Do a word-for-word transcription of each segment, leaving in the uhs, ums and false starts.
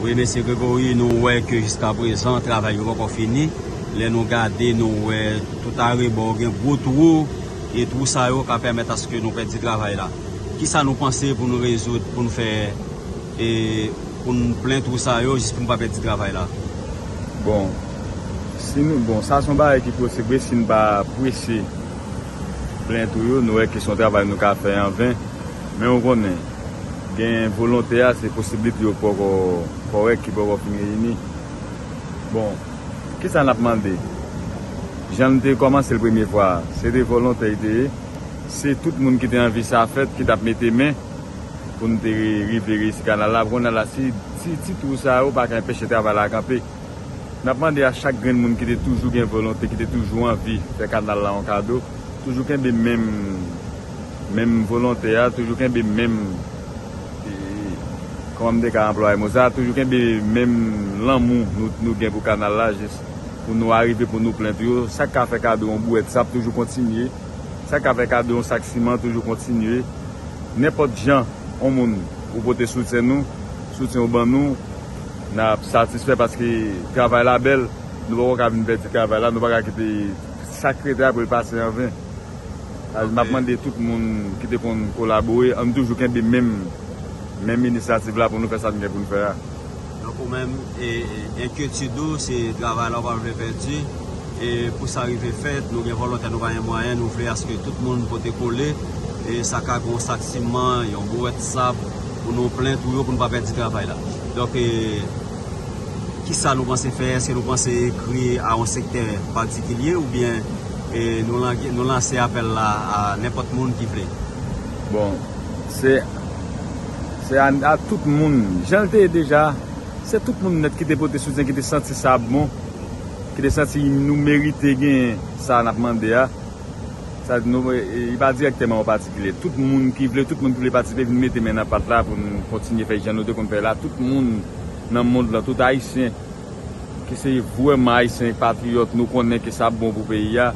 Wi, mesye Gregory, nou wè ke jiskaprezan, travay yo poko fini. Lè nou gade, nou wè tout arebò gen gwo twou, e twou sa yo ka pèmèt aske nou pèdi travay la. Kisa nou panse pou nou rezoud, pou nou fè, e, pou n plen twou sa yo, jis pou n pa pèdi travay la? Bon, si nou, bon, sa se yon bagay ki posib, wi, si n pa prese plen twou yo, nou wè ke se yon travay nou ka fè an ven. Men ou konnen, gen volonte a, se posiblite yo poko kòrèk, ki poko fin reyini. Bon, kisa n ap mande? Jan n te kòmanse l premye fwa a, se te volontè li te ye. Se tout moun ki te anvi sa fèt, ki t ap mete men pou n te rive reyisi kanal la. Kounye a la, si, si ti twou sa yo pa ka enpeche travay la kanpe. N ap mande a chak grenn moun ki te toujou gen volonte, ki te toujou anvi fè kanal la yon kado, toujou kenbe menm, menm volonte a, toujou kenbe menm, e, kòman m te ka anplwaye mo sa, toujou kenbe menm lanmou nou, nou gen pou kanal la, jis pou nou arive pou nou plen twou yo. Sa k ka fè kado yon bouwèt sab toujou kontinye. Sa k ka fè kado yon sak siman toujou kontinye. Nenpòt jan, yon moun ou pote soutyen nou, soutyen ou ban nou, n ap satisfè paske travay la bèl. Nou poko ka vin pèdi travay la, nou pa ka kite sa k rete a pou l pase an ven. Sa vle di, m ap mande tout moun ki te konn kolabore, ann toujou kenbe menm, menm inisyativ la pou nou fè sa n gen pou n fè a. Donk, ou menm, e, e, enkyetid ou, se travay la ou pa vle pèdi. E pou sa rive fèt, nou gen volontè, nou pa gen mwayen, nou vle aske tout moun pote kole. E sa ka gen yon sak siman, yon bouwèt sab, pou nou plen twou yo, pou nou pa pèdi travay la. Donk, e, kisa nou panse fè? Èske nou panse ekri a yon sektè patikilye oubyen, e, nou lan-, nou lanse apèl la a nenpòt moun ki vle? Bon, se, se a, a tout moun. Jan l te ye deja, se tout moun nèt ki te pote soutyen, ki te santi sa ap bon, ki te santi nou merite genyen sa n ap mande a. Sa, nou, e, e, li pa dirèkteman yon patikilye. Tout moun ki vle, tout moun ki vle patisipe, vin mete men nan pat la pou n kontinye fè jan nou te konn fè la. Tout moun nan mond lan, tout Ayisyen ki se vrèman Ayisyen patriyòt, nou konnen ke sa bon pou peyi a.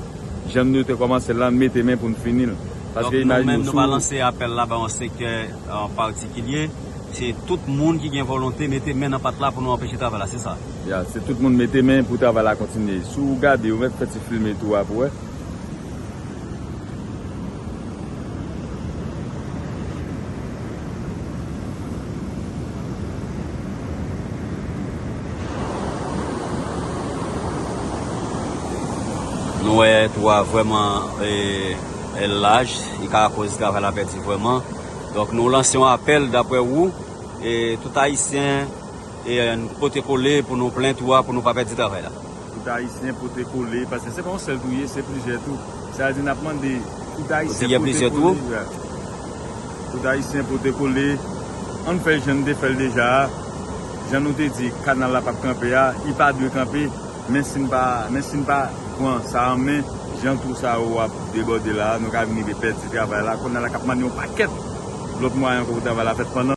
Jan nou te kòmanse l lan, n mete men pou n fini l. Paske imajine w, si w... Donk, nou menm, nou pa lanse apèl la ba yon sektè an patikilye. Se tout moun ki gen volonte mete men nan pat la pou nou anpeche travay la, se sa? Ya, se tout moun mete men pou travay la kontinye. Si w gade, ou mèt fè ti filme tou a pou wè. Nou wè twou a vrèman, e, e, laj, li ka koz travay la pèdi vrèman. Donk, nou lanse yon apèl daprè ou, e, tout Ayisyen, e, pote kole pou nou plen twou a, pou nou pa pèdi travay la. Tout Ayisyen pote kole, paske se pa yon sèl twou ye, se plizyè twou. Sa vle di n ap mande tout Ayisyen pote kole. Wi. Tout Ayisyen pote kole. Ann fè jan n te fè l deja a. Jan nou te di, kanal la p ap kanpe a, li pa dwe kanpe. Men si n pa, men si n pa pran sa an men, jan twou sa yo ap debòde la, nou ka vin rive pèdi travay la. Kounye a la k ap mande yon pakèt lòt mwayen ankò pou travay la fèt pandan